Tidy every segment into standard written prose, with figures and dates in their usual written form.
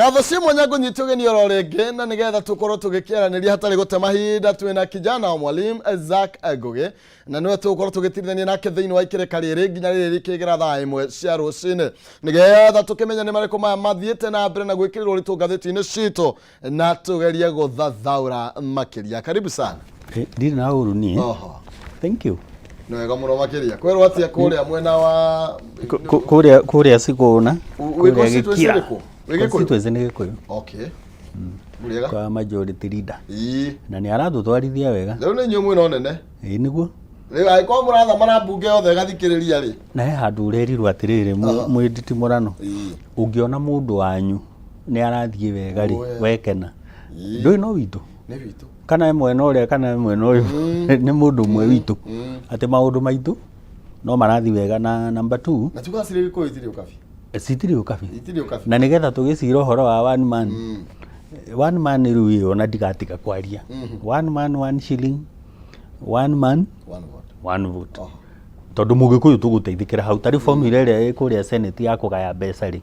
Ngatho cia mwanya ngũnyita ũgeni oro rĩngĩ, na nĩgetha tũkorwo tũgĩkĩaranĩria hatarĩ gũte mahinda, twĩna kijana wa mwalimu Zack Ngũgĩ, na nĩwe tũgũkorwo tũgĩtirithania nake thĩinĩ wa ikĩrĩka rĩrĩ nginya rĩrĩ rĩkĩgĩra thaa 1 cia rũcinĩ, nĩgetha tũkĩmenya nĩ marĩkũ maya mathiĩte na mbere na gwĩkĩrĩrwo ũritũ ngathĩti-inĩ citũ, na tũgerie gũthathaũra makĩria. Karibu sana. Ndirĩ na ũru niĩ. Oho. Thank you. Nĩ wega mũno makĩria. Kwĩrwo atĩa kũrĩa mwena wa Kũrĩa Sigũna, Wĩ kũrĩa constituency Gĩkira. ĩrĩkũ? Wĩ Gĩkũyũ? Constituency nĩ Gĩkũyũ. Okay. Mũrĩega? Kwa majority leader. Ii. Na nĩ aratũtwarithia wega. Rĩu nĩ inyuĩ mwĩna ũnene. Ĩĩ nĩguo. Rĩu angĩkorwo mũrathama na mbunge yothe ĩgathikĩrĩria rĩ. Na he handũ ũrerirwo atĩrĩrĩ, mwĩ nditimũrano. Ũngĩona mũndũ wanyu nĩ arathiĩ wega rĩ, Oe. wekena. Ii. Ndũĩ no witũ. Nĩ witũ. Kana e mwena ũrĩa kana e mwena ũyũ, nĩ mũndũ ũmwe witũ. Atĩ maũndũ maitũ no marathiĩ wega. Na number two, Na tugaga cirĩ Gĩkũyũ itirĩ ũkabi. Citirĩ ũkabi. Itirĩ ũkabi. Na nĩgetha tũgĩcira ũhoro wa one man, one man rĩu ĩ ona ndigatiga kwaria, one man one shilling, one man One vote. One vote. Oho. Tondũ mũgĩkũyũ tũgũteithĩkĩra hau. Tarĩu formula ĩrĩa ĩ kũrĩa Senate ya kũgaya mbeca rĩ,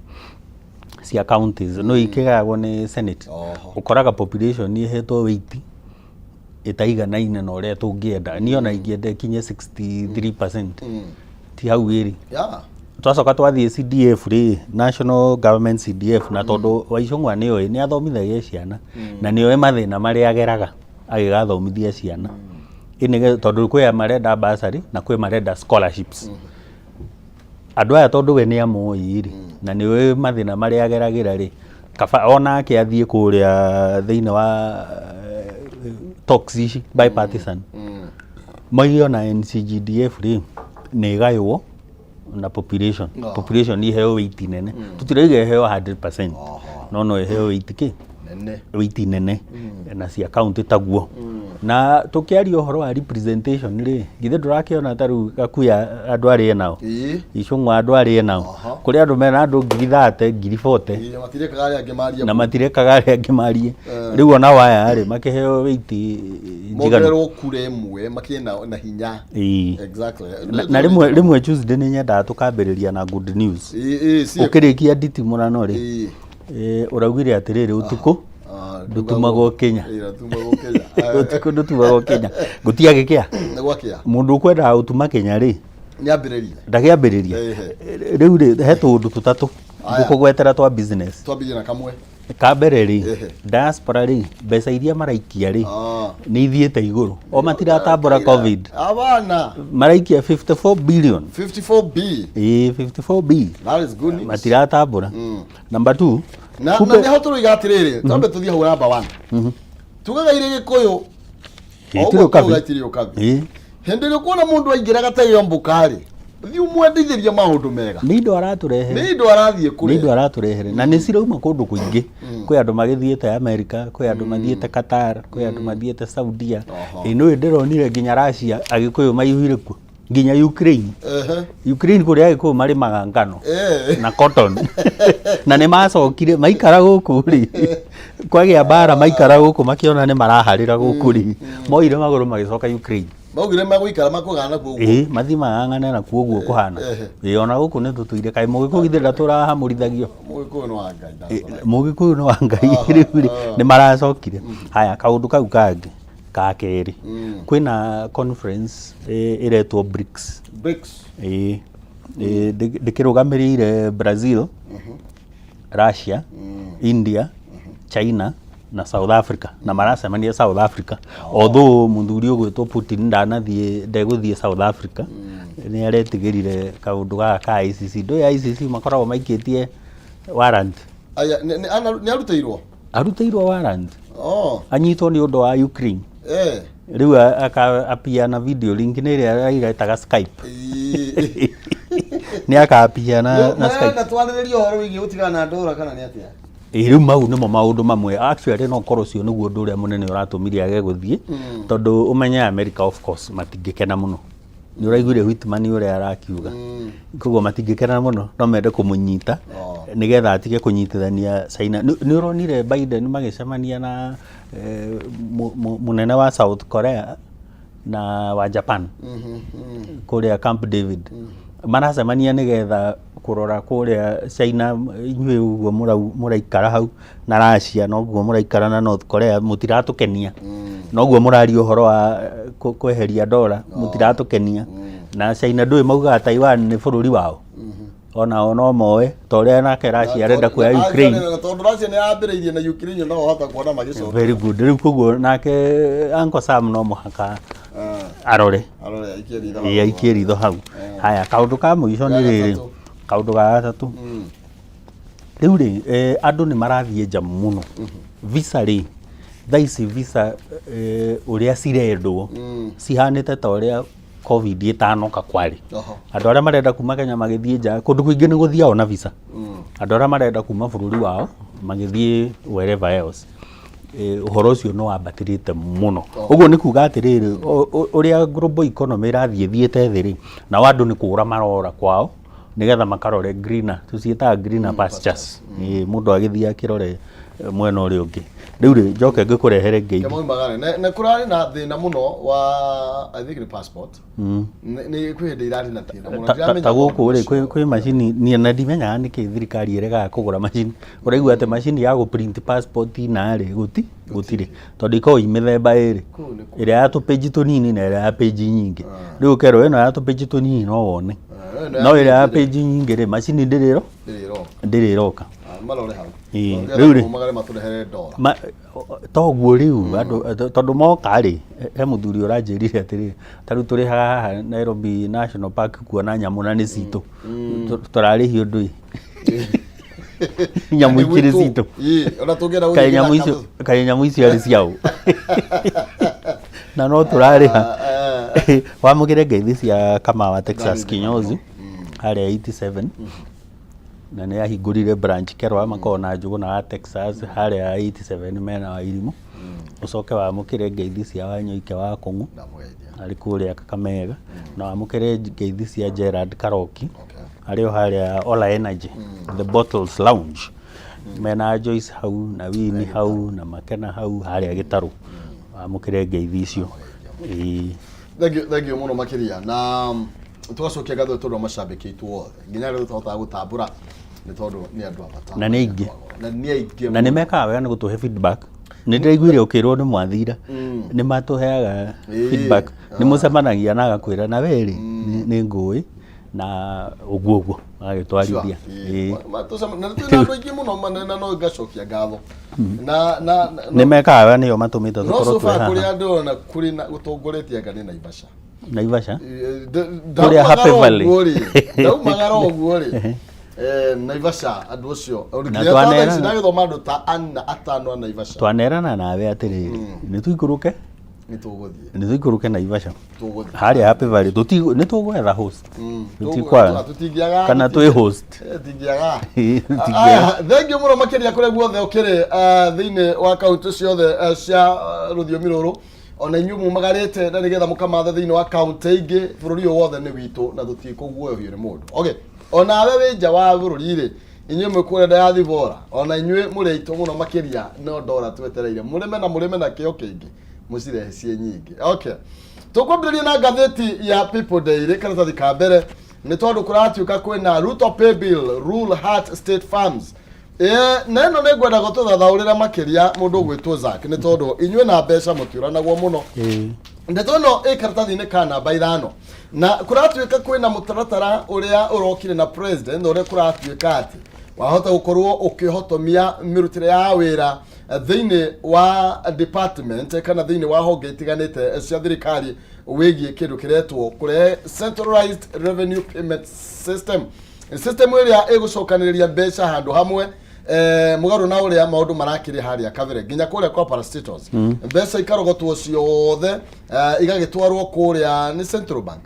cia counties, no ikĩgayagwo nĩ Senate. Ũkoraga population ĩhetwo weight ĩtaiganaine na ũrĩa tũngĩenda. Niĩ ona ingĩenda ĩkinye 63%, ti hau ĩrĩ. Twacoka twathiĩ CDF rĩ, National Government CDF, na tondũ Waicũng'wa nĩoĩ, nĩ athomithagia ciana na nĩoĩ mathĩna marĩa ageraga agĩgathomithia ciana. Ĩ nĩgetha, tondũ kwĩ marenda bursary na kwĩ marenda scholarships. Andũ aya, tondũ we nĩ amoĩ rĩ, na nĩoĩ mathĩna marĩa ageragĩra rĩ, kaba onake athiĩ kũrĩa thĩinĩ wa talks ici bipartisan, moige ona NCGDF rĩ, nĩ ĩgaywo na population. Population iheo weight nene. Tũtirauga ĩheo 100%, no ĩheo weight kĩ Nene. Weight nene, na cia county taguo. Na tũkĩaria ũhoro wa representation rĩ, githĩ ndũrakĩona ta rĩu Gakuya andũ arĩa nao, Icũng'wa andũ arĩa nao, kũrĩ andũ mena andũ 30,000, 40,000. Ii, matirekaga arĩa angĩ marie. Na matirekaga arĩa angĩ marie. Rĩu ona waya rĩ, makĩheo weight njiganu. Mongererwo kura ĩmwe makĩe na hinya. Ĩĩ. Exactly. Na rĩmwe Tuesday nĩ nyendaga tũkambĩrĩria na good news. Ii, ii, Ũkĩrĩkia nditimũrano rĩ, Ii. Ũraugire atĩrĩrĩ, ũtukũ Ah, ndũtumagwo Kenya. Ii, ndũtumagwo Kenya. Ũtukũ ndũtumagwo Kenya, gũtiagĩ kĩa. Nĩ gwakĩa. Mũndũ ũkwendaga gũtuma Kenya rĩ, Nĩ ambĩrĩrie. Ndakĩambĩrĩria. Rĩu rĩ, he tũũndũ tũtatũ Aya. ngũkũgwetera twa business. Twambĩrĩrie na kamwe. Ka mbere rĩ, diaspora rĩ, mbeca iria maraikia rĩ, nĩ ithiĩte igũrũ. O matiratambũra COVID. Abana. Maraikia 54 billion. 54B. Ĩĩ, 54B. That is good news. Matiratambũra. Number two, Na kumbe- na nĩho tũroiga atĩrĩrĩ, twambe tũthiĩ hau number one. Tugaga irĩ Gĩkũyũ. Itirĩ ũkabi. Tugaga itirĩ ũkabi. Hĩndĩ ĩrĩa ũkuona mũndũ aingĩra gatege mbũka-rĩ, thiĩ ũmwendithĩrie maũndũ mega. Nĩ indo aratũrehere. Nĩ indo arathiĩ Nĩ kũrĩa. indo aratũrehere, na nĩ cirauma kũndũ kũingĩ. Kwĩ andũ magĩthiĩte America, kwĩ andũ mathiĩte Qatar, kwĩ andũ mathiĩte Saudia. Ĩ nĩũĩ ndĩronire nginya Russia agĩkũyũ maihũire kuo, nginya Ukraine. Ukraine kũrĩa agĩkũyũ marĩmaga ngano na cotton, na nĩ macokire maikara gũkũ rĩ, kwagĩa mbara, maikara gũkũ makĩona nĩ maraharĩra gũkũ rĩ, moire magũrũ magĩcoka Ukraine. Maugire magũikara makũgana kuo ũguo. Ĩĩ, mathiĩ mang'ang'ane na kuo ũguo kũhana. Ĩĩ, ona gũkũ nĩ tũtũire, kaĩ mũgĩkũyũ githĩ ndatũrahamũrithagio? Mũgĩkũyũ nĩ wa Ngai. Mũgĩkũyũ nĩ wa Ngai. Rĩu rĩ, nĩ maracokire. Haya, kaũndũ kau kangĩ ka kerĩ, kwĩna conference ĩretwo BRICS. BRICS. Ĩĩ. Ndĩkĩrũgamĩrĩire Brazil, Russia, India, China na South Africa, na maracemania South Africa. Although mũthuri ũgwĩtwo Putin ndanathiĩ, ndegũthiĩ South Africa, nĩ aretigĩrire kaũndũ gaka ka ICC. Ndũĩ ICC makoragwo maikĩtie warrant. Aya, nĩ arutĩirwo? Arutĩirwo warrant. Oh. Anyitwo nĩ ũndũ wa Ukraine. Rĩu aka-appear na video link, nĩ ĩrĩa Raila ĩtaga Skype. Nĩ aka-appear na Skype. Marenda twarĩrĩrie ũhoro wĩgiĩ gũtigana na ndũra kana nĩ atĩa? Ĩ, rĩu mau nĩmo maũndũ mamwe. Actually no korwo ũcio nĩguo ũndũ ũrĩa mũnene ũratũmire age gũthiĩ, tondũ ũmenye America of course matingĩkena mũno. Nĩ ũraiguire Whitman ũrĩa arakiuga? Koguo matingĩkena mũno, no mende kũmũnyita nĩgetha atige kũnyitithania China. Nĩ ũronire Biden magĩcemania na mũnene wa South Korea na wa Japan kũrĩa Camp David? Maracemania nĩgetha kũrora kũrĩa China, inyuĩ ũguo mũraikara hau na Russia, noguo mũraikara na North Korea, mũtiratũkenia. Noguo mũraria ũhoro wa kweheria dola, mũtiratũkenia. Na China ndũĩ maugaga Taiwan nĩ bũrũri wao. Onao no moe ta ũrĩa nake Russia arenda kuoya Ukraine. Tondũ Russia nĩ yambĩrĩirie na Ukraine no hota kuona magĩcoka. Very good. Rĩu koguo nake Uncle Sam no mũhaka arore. Arore aikie ritho. Ĩĩ, aikie ritho hau. Haya, kaũndũ ka mũico nĩ rĩrĩ, kaũndũ ga gatatũ. Rĩu rĩ, andũ nĩ marathiĩ nja mũno. Visa rĩ, thaa ici visa ũrĩa cirendwo cihanĩte ta ũrĩa COVID ĩtanoka kwarĩ. Andũ arĩa marenda kuma Kenya magĩthiĩ nja, kũndũ kũingĩ nĩ gũthiagwo na visa. Andũ arĩa marenda kuma bũrũri wao magĩthiĩ wherever else, ũhoro ũcio nĩ wambatĩrĩte mũno. Ũguo nĩ kuga atĩrĩrĩ, ũrĩa global economy ĩrathiĩ ĩthiĩte thĩ rĩ, nao andũ nĩ kũra marora kwao nĩgetha makarore greener, tũciĩtaga greener pastures. Ĩĩ, mũndũ agĩthiĩ akĩrore mwena ũrĩa ũngĩ. Rĩu rĩ, njoke ngĩkũrehere ngeithi. Kemaumagare na kũrarĩ na thĩna mũno wa, I think, nĩ passport. Nĩ kwĩ hĩndĩ irarĩ na thĩna mũno. Ta gũkũ rĩ, kwĩ macini niĩ na ndimenyaga nĩkĩ thirikari ĩregaga kũgũra macini. Ũraigua atĩ macini ya gũ print passport na rĩ gũtirĩ, tondũ ikoragwo i mĩthemba ĩrĩ, ĩrĩa ya tũpĩnji tũnini na ĩrĩa ya pĩnji nyingĩ. Rĩu ũkerwo ĩno ya tũpĩnji tũnini no wone, no ĩrĩa ya pĩnji nyingĩ rĩ, macini ndĩrĩ ndĩrĩ ĩroka. Marore hau. Ĩĩ, rĩu rĩ magare matũrehere ndora. Toguo rĩu andũ tondũ moka rĩ, he mũthuri ũranjĩrire atĩrĩrĩ, ta rĩu tũrĩhaga haha Nairobi National Park kuona nyamũ na nĩ citũ, tũrarĩhio ndũĩ nyamũ ikĩrĩ citũ. Ona tũngĩenda kaĩ gũthiĩ nyamũ icio, kaĩ nyamũ icio arĩ ciao na no tũrarĩha. Wamũkĩre ngeithi cia Kamawa Texas Kinyozi harĩa 87, na nĩ ahingũrire branch Kerwa, makoragwo na Njũgũna wa Texas harĩa 87 mena wa Irimũ. Ũcoke wamũkĩre ngeithi cia Wanyoike wa Kũng'ũ Ndamũgeithia. Arĩ kũrĩa Kakamega, na wamũkĩre ngeithi cia Gerard Karoki arĩ o harĩa Ola Energy, The Bottles Lounge, mena Joyce hau na Winnie hau na Makena hau harĩa Gĩtarũ. Wamũkĩre ngeithi icio. Ĩĩ. Thank you, thank you mũno makĩria, na tũgacokia ngatho tondũ wa macambĩki aitũ othe nginya rĩu tũhotaga gũtambũra nĩ tondũ nĩ andũ a bata. Na nĩ aingĩ. Na nĩ aingĩ. Na nĩ mekaga wega nĩ gũtũhe feedback. Nĩ ndĩraiguire ũkĩrwo nĩ mwathira nĩ matũheaga feedback, nĩ mũcemanagia na agakwĩra na we rĩ nĩ ngũĩ na ũguo ũguo agagĩtwarithia. Ĩĩ. Na twĩna andũ aingĩ mũno na no ngacokia ngatho na Nĩ mekaga wega, nĩo matũmĩte no tũkorwo so twĩ far haha. kũrĩa ndĩrona kũrĩ na gũtongoretie anga nĩ Naivasha. Naivasha Kũrĩa Happy Valley. Ndaumagara ũguo rĩ, Naivasha andũ acio Na twanerana. Ndagĩthoma andũ ta ana atano a Naivasha. Twanerana nawe atĩrĩrĩ, nĩ tũikũrũke. Nĩ tũgũthiĩ. Nĩ tũikũrũke Naivasha Tũgũthiĩ. Harĩa Happy Valley. Nĩ tũgwetha host. Tũtikwaga. Tũtingĩaga. Kana twĩ host. Tingiaga. Tũtingĩaga. Aya, thank you mũno makĩria kũrĩa guothe ũkĩrĩ thĩinĩ wa kaunti ciothe cia rũthiomi rũrũ, ona inyuĩ mumagarĩte na nĩgetha mũkamatha thĩinĩ wa kaunti ingĩ. Bũrũri ũyũ wothe nĩ witũ na tũtikũguoyohio nĩ mũndũ. Okay, onawe wĩ nja wa bũrũri rĩ, inyuĩ mwĩ kũrĩa diaspora, ona inyuĩ mũrĩ aitũ mũno makĩria. No ndora twetereire mũrĩme na mũrĩme na kĩo kĩingĩ, mũcirehe ciĩ nyingĩ. Okay, tũkwambĩrĩria na ngathĩti ya People Daily, karatathi ka mbere, nĩ tondũ kũratuĩka kwĩna Ruto pay bill rule hurt state farms. Na ĩno nĩ ngwenda gũtũthathaũrĩra makĩria mũndũ ũgwĩtwo Zack, nĩ tondũ inyuĩ na mbeca mũtiũranagwo mũno. Ndeto ĩno ĩ karatathi-inĩ ka namba 5, na kũratuĩka kwĩna mũtaratara ũrĩa ũrokire na president, ũrĩa kũratuĩka atĩ wahota gũkorwo ũkĩhotomia mĩrutĩre ya wĩra thĩinĩ wa department kana thĩinĩ wa honge itiganĩte cia thirikari, wĩgiĩ kĩndũ kĩretwo kũrehe centralized revenue payment system, system ĩrĩa ĩgũcokanĩrĩria mbeca handũ hamwe, mũgarũ na ũrĩa maũndũ marakĩrĩ harĩa kabere, nginya kũrĩa kwa parastatals mbeca ikarogotwo ciothe, igagĩtwarwo kũrĩa nĩ central bank.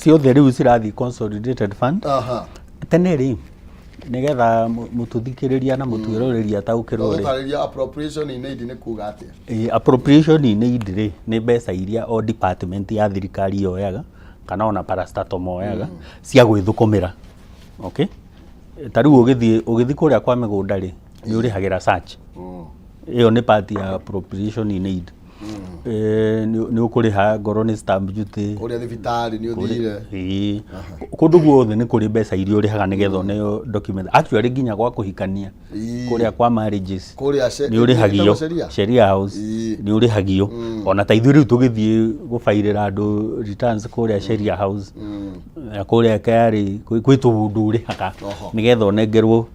Ciothe rĩu cirathiĩ consolidated fund. Tene rĩ, nĩgetha mũtũthikĩrĩria na mũtwĩroreri ataũkĩrwo rĩ, Gũtarĩria appropriation in aid nĩ kuga atĩa? Appropriation in aid rĩ, nĩ mbeca iria o department ya thirikari yoyaga kana ona parastatal moyaga cia gwĩthũkũmĩra. Okay, ta rĩu ũgĩthiĩ kũrĩa kwa mĩgũnda rĩ, nĩ ũrĩhagĩra search. Ĩyo nĩ part ya appropriation in aid. Nĩ ũkũrĩha ngorwo nĩ stamp duty. Kũrĩa thibitarĩ nĩ ũthire. Ĩĩ. Kũndũ guothe nĩ kũrĩ mbeca iria ũrĩhaga nĩgetha ũneo document. Actually nginya gwa kũhikania, kũrĩa kwa marriages, Kũrĩa nĩ ũrĩhagio. ĩtagwo Sheria? Sheria House. Nĩ ũrĩhagio. Ona ta ithuĩ rĩu tũgĩthiĩ gũbairĩra andũ returns kũrĩa Sheria House na kũrĩa KRA, kwĩ tũũndũ ũrĩhaga nĩgetha ũnengerwo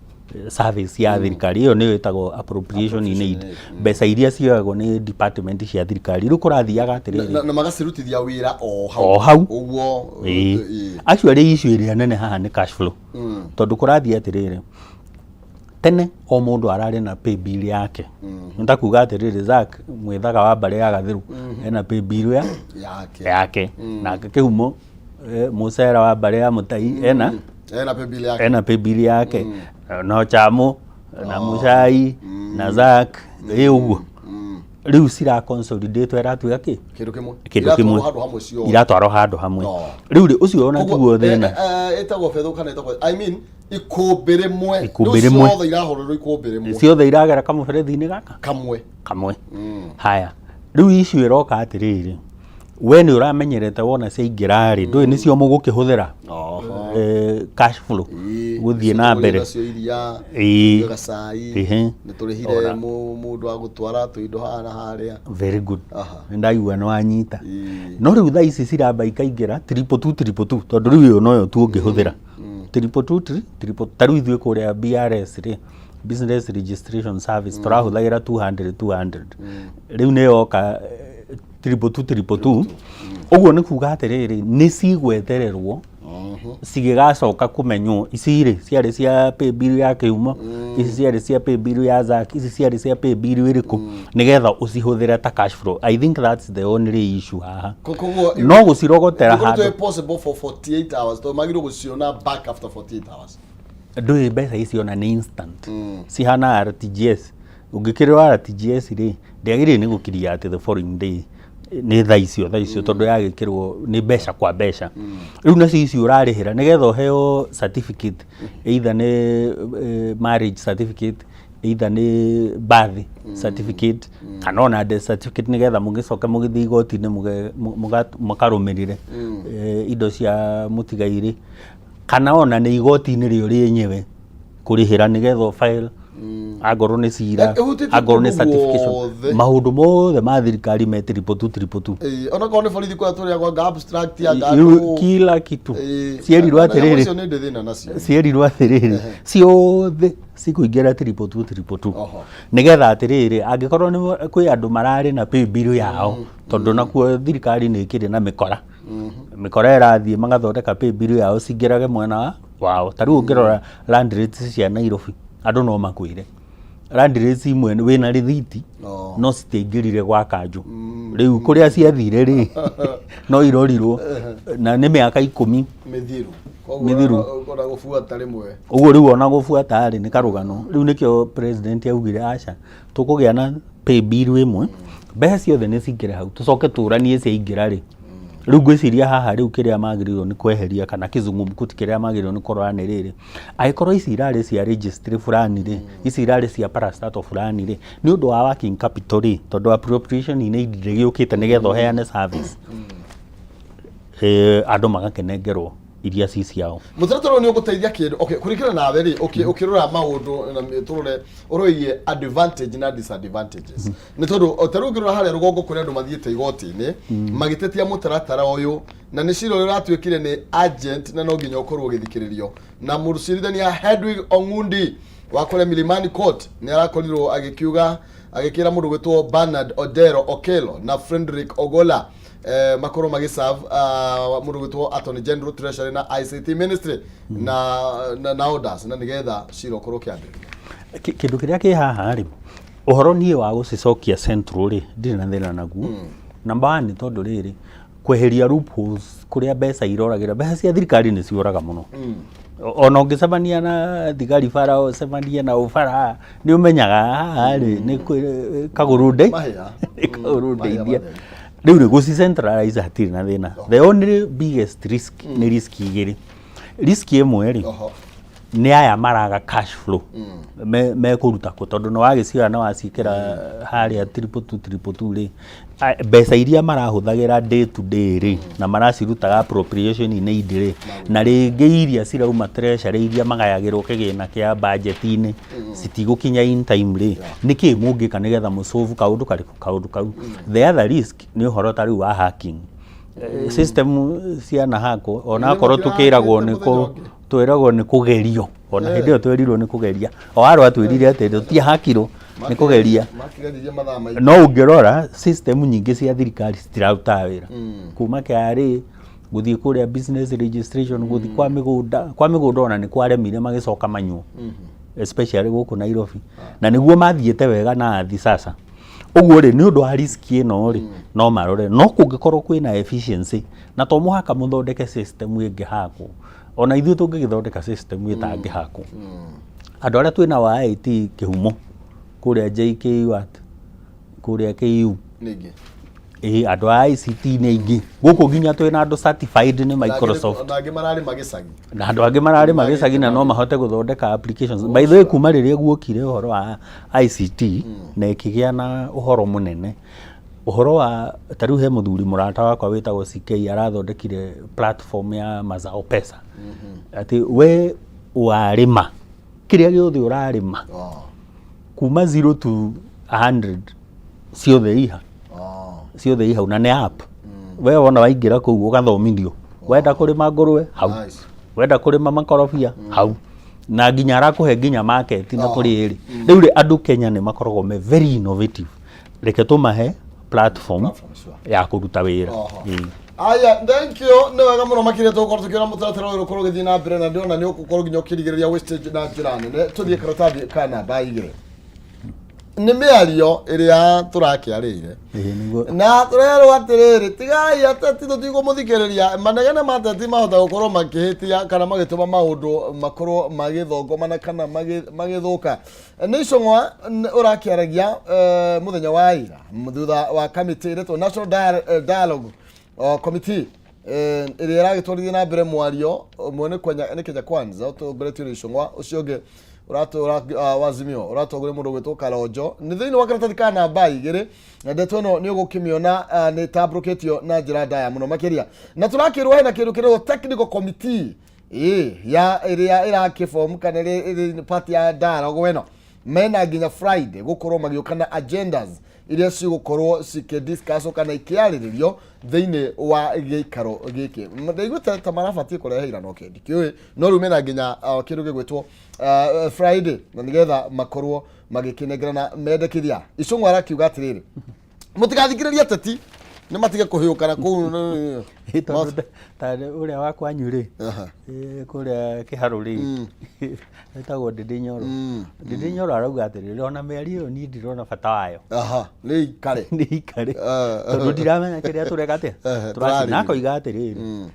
service ya thirikari. Ĩyo nĩyo ĩtagwo appropriation in aid, mbeca iria cioyagwo nĩ department cia thirikari. Rĩu kũrathiaga atĩrĩrĩ, Na magacirutithia wĩra o hau. O hau. Ũguo. Ĩĩ. Actually issue ĩrĩa nene haha nĩ cash flow, tondũ kũrathiĩ atĩrĩrĩ, tene o mũndũ ararĩ na pay bill yake. Nĩ ta kuga atĩrĩrĩ, Zack Mwĩthaga wa mbarĩ ya Gathĩrũ ena pay bill ya yake. Yake. Nake Kĩhumo, mũcera wa mbarĩ ya Mũtai ena ena pay bill yake. Ena pay bill yake, no Chamu na Mucai na Zack ĩ ũguo. Rĩu cira consolidate, ĩratuĩka kĩ? Kĩndũ kĩmwe. Kĩndũ kĩmwe. Iratwarwo handũ hamwe ciothe. Iratwarwo handũ hamwe. No. Rĩu rĩ, ũcio ona Koguo, tiguo thĩna. Ĩtagwo betha kana ĩtagwo, I mean, ikũmbĩ rĩmwe. Ikũmbĩ Rĩu rĩmwe. ciothe irahũrĩrwo ikũmbĩ rĩmwe. Ciothe iragera kamũberethi-inĩ gaka kamwe. Kamwe. Haya, rĩu icio ĩroka atĩrĩrĩ, we nĩ ũramenyerete wona ciaingĩra rĩ, ndũĩ nĩcio mũgũkĩhũthĩra cash flow gũthiĩ na mbere. Nacio iria, tũgũre gacai, nĩ tũrĩhire mũndũ wa gũtwara tũindo haha na harĩa. Very good. Nĩ ndaigua nĩ wanyita. No rĩu thaa ici ciramba ikaingĩra 22222, tondũ rĩu ĩyo noyo tu ũngĩhũthĩra, triple two triple. Ta rĩu ithuĩ kũrĩa BRS rĩ, Business Registration Service, tũrahũthagĩra 200 200. Rĩu nĩ yoka 22222. Ũguo nĩ kuga atĩrĩrĩ, nĩ cigwetererwo cigĩgacoka kũmenywo ici rĩ ciarĩ cia pay bill ya Kĩhumo, ici ciarĩ cia pay bill ya Zack, ici ciarĩ cia pay bill ĩrĩkũ, nĩgetha ũcihũthĩre ta cash flow. I think that's the only issue haha. Koguo no gũcirogotera ĩkoretwo handũ ĩ possible for 48 hours, tondũ magĩrĩirwo gũciona back after 48 hours. Ndũĩ mbeca ici ona nĩ instant, cihana RTGS. Ũngĩkĩrĩrwo RTGS rĩ, ndĩagĩrĩire nĩ gũkiria atĩ the following day, nĩ thaa icio thaa icio, tondũ yagĩkĩrwo nĩ mbeca kwa mbeca. Rĩu nacio icio ũrarĩhĩra nĩgetha ũheo certificate, either nĩ marriage certificate, either nĩ birth certificate, kana ona death certificate, nĩgetha mũgĩcoke mũgĩthiĩ igoti-inĩ mũkarũmĩrĩre indo cia mũtigairĩ, kana ona nĩ igoti-inĩ rĩo rĩenyewe kũrĩhĩra nĩgetha file, angorwo nĩ cira, Ĩhutĩtie angorwo nĩ kũndũ certification. guothe. Maũndũ mothe ma thirikari me 22222. Ĩĩ, onakorwo nĩ borithi kũrĩa tũrĩagwo anga abstract anga Rĩu ndũ. kila kitu Ĩĩ, cierirwo na nyamũ atĩrĩrĩ, icio nĩ ndĩ thĩna nacio. Cierirwo atĩrĩrĩ, ciothe cikũingĩra 22222, nĩgetha atĩrĩrĩ, angĩkorwo nĩ kwĩ andũ mararĩ na pay bill yao, tondũ nakuo thirikari nĩ ĩkĩrĩ na mĩkora, mĩkora ĩrathiĩ magathondeka pay bill yao cingĩrage mwena wao. Ta rĩu ũngĩrora land rates cia Nairobi, andũ no makwĩre land rates imwe wĩna rĩthiti no citiaingĩrire gwa kanjũ. Rĩu kũrĩa ciathire rĩ, no irorirwo na nĩ mĩaka 10 mĩthiru. Mĩthiru. Koguo ona gũbuata rĩmwe. Ũguo rĩu ona gũbuata rĩ, nĩ karũgano. Rĩu nĩkĩo president augire aca, tũkũgĩa na pay bill ĩmwe, mbeca ciothe nĩ cingĩre hau, tũcoke tũranie ciaingĩra rĩ. Rĩu ngwĩciria haha rĩu kĩrĩa magĩrĩirwo nĩ kweheria kana kĩzungumkuti kĩrĩa magĩrĩirwo nĩ kũrora nĩ rĩrĩ, angĩkorwo ici irarĩ cia registry fulani rĩ, ici irarĩ cia parastatal fulani rĩ, nĩ ũndũ wa working capital rĩ, tondũ appropriation in aid ndĩgĩũkĩte nĩgetha ũheane service, andũ magakĩnengerwo iria ci ciao. Mũtaratara ũyũ nĩ ũgũteithia kĩndũ? Okay, kũringana nawe rĩ, ũkĩrora maũndũ na tũrore ũroigie advantage na disadvantages, nĩ tondũ o ta rĩu ũngĩrora harĩa rũgongo kũrĩ andũ mathiĩte igoti-inĩ magĩtetia mũtaratara ũyũ, na nĩ cira ũrĩa ũratuĩkire nĩ agent na no nginya ũkorwo ũgĩthikĩrĩrio na mũcirithania Hedwig Ong'undi wa kũrĩa Milimani Court. Nĩ arakorirwo agĩkiuga, agĩkĩra mũndũ gwĩtwo Bernard Odero Okello na Frederick Ogola makorwo magĩserve mũndũ gwĩtwo Attorney General, Treasury na ICT Ministry na orders na nĩgetha cira ũkorwo ũkĩambĩrĩria. Kĩndũ kĩrĩa kĩ haha rĩ, ũhoro niĩ wa gũcicokia central rĩ, ndirĩ na thĩna naguo. Number one, nĩ tondũ rĩrĩ, kweheria loopholes kũrĩa mbeca iroragĩra. Mbeca cia thirikari nĩ ciũraga mũno. Ona ũngĩcemania na thigari bara, ũcemanie na ũbara, nĩ ũmenyaga haha rĩ nĩ kagũrũ ndei Mahĩa. nĩ kagũrũ Mahĩa ndeithia. matheri. Rĩu rĩ, gũci centralize hatirĩ na thĩna. The only biggest risk nĩ risk igĩrĩ. Risk ĩmwe rĩ, Nĩ aya maraga cash flow mekũruta kũ? Tondũ nĩ wagĩcioya na waciĩkĩra harĩa 22222 rĩ, mbeca iria marahũthagĩra day to day rĩ, na maracirutaga appropriation-inĩ indi rĩ, na rĩngĩ iria cirauma treasury iria magayagĩrwo kĩgĩna kĩa budget-inĩ citigũkinya in time rĩ, nĩkĩ mũngĩka nĩgetha mũsolve kaũndũ karĩkũ? Kaũndũ kau. The other risk nĩ ũhoro ta rĩu wa hacking. System cianahakwo ona akorwo tũkĩragwo nĩ kũ twĩragwo nĩ kũgerio, ona hĩndĩ ĩyo twerirwo nĩ kũgeria, o arwa atwĩrire atĩ tũtiahakirwo, nĩ kũgeria. Makĩgeririe mathaa maingĩ. No ũngĩrora system nyingĩ cia thirikari citirarutaga wĩra, kuma KRA gũthiĩ kũrĩa business registration, gũthiĩ kwa mĩgũnda, ona nĩ kwaremire magĩcoka manyuo, especially gũkũ Nairobi, na nĩguo mathiĩte wega na athi sasa ũguo rĩ, nĩ ũndũ wa risk ĩno rĩ, no marore. No kũngĩkorwo kwĩna efficiency, na to mũhaka mũthondeke system ĩngĩhakwo, ona ithuĩ tũngĩgĩthondeka system ĩtangĩhakwo, andũ arĩa twĩna wa IT kĩhumo kũrĩa JKUAT, kũrĩa KU. Ningĩ. Ĩĩ, andũ a ICT nĩ aingĩ gũkũ, nginya twĩna andũ certified nĩ Microsoft. Na angĩ mararĩma gĩcagi. Na andũ angĩ mararĩma gĩcagi na no mahote gũthondeka applications. By the way, kuma rĩrĩa guokire ũhoro wa ICT na ĩkĩgĩa na ũhoro mũnene, ũhoro wa ta rĩu he mũthuri mũrata wakwa wĩtagwo CK arathondekire platform ya Mazao Pesa, atĩ we warĩma kĩrĩa gĩothe ũrarĩma kuma 0 to 100 ciothe iha ciothe i hau, na nĩ app. We wona waingĩra kũu ũgathomithio, wenda kũrĩma ngũrwe hau, wenda kũrĩma makorobia hau, na nginya arakũhe nginya market na kũrĩ ĩrĩ. Rĩu rĩ, andũ Kenya nĩ makoragwo me very innovative, reke tũmahe platform Platform, sure. ya kũruta wĩra. Ĩĩ. Aya, thank you, nĩ wega mũno makĩria. Tũgũkorwo tũkĩona mũtaratara ũyũ ũkorwo ũgĩthiĩ na mbere, na ndĩrona nĩ ũgũkorwo nginya ũkĩrigĩrĩria wastage na njĩra nene. Tũthiĩ karatathi ka namba 2, nĩ mĩario ĩrĩa tũrakĩarĩire. Ĩĩ, nĩguo. Na tũrerwo atĩrĩrĩ, tigai ateti, tũtigũmũthikĩrĩria. Manegene ma ateti mahota gũkorwo makĩhĩtia kana magĩtũma maũndũ makorwo magĩthongomana kana magĩthũka. Nĩ Icũng'wa ũrakĩaragia mũthenya wa ira thutha wa kamĩtĩ ĩretwo National Dialogue Committee ĩrĩa ĩragĩtwarithia na mbere mwario ũmwe nĩ Kenya, nĩ Kenya Kwanza ũtongoretio nĩ Icũng'wa, ũcio ũngĩ wa Azimio ũratongoria mũndũ ũgwĩtwo Kalonzo. Nĩ thĩinĩ wa karatathi ka namba 2, na ndeto ĩno nĩ ũgũkĩmĩona nĩ tambũrũkĩtio na njĩra ndaya mũno makĩria, na tũrakĩrwo hena kĩndũ kĩretwo technical committee, ĩĩ, ya ĩrĩa ĩrakĩform kana ĩrĩa ĩrĩ part ya dialogue ĩno, mena nginya Friday gũkorwo magĩũka na agendas iria cigũkorwo cikĩdiscuss kana ikĩarĩrĩrio thĩinĩ wa gĩikaro gĩkĩ. Ndaiguĩte ta marabatiĩ kũrehe ira, no ndikĩũĩ, no rĩu mena nginya kĩndũ gĩgwĩtwo Friday na nĩgetha makorwo magĩkĩnengerana mendekithia. Icũng'wa arakiuga atĩrĩrĩ, mũtigathikĩrĩrie ateti, nĩ matige kũhĩũkana kũu. Ĩ, tondũ ta ũrĩa wa kwanyu rĩ, kũrĩa kĩharũ rĩ, etagwo Ndĩndĩ Nyoro. Ndĩndĩ Nyoro arauga atĩrĩrĩ, ona mĩario ĩyo niĩ ndirona bata wayo. Aha, nĩ ikare. Nĩ ikare, tondũ ndiramenya kĩrĩa tũreka atĩa. Tũrarĩrĩria. Na akoiga atĩrĩrĩ,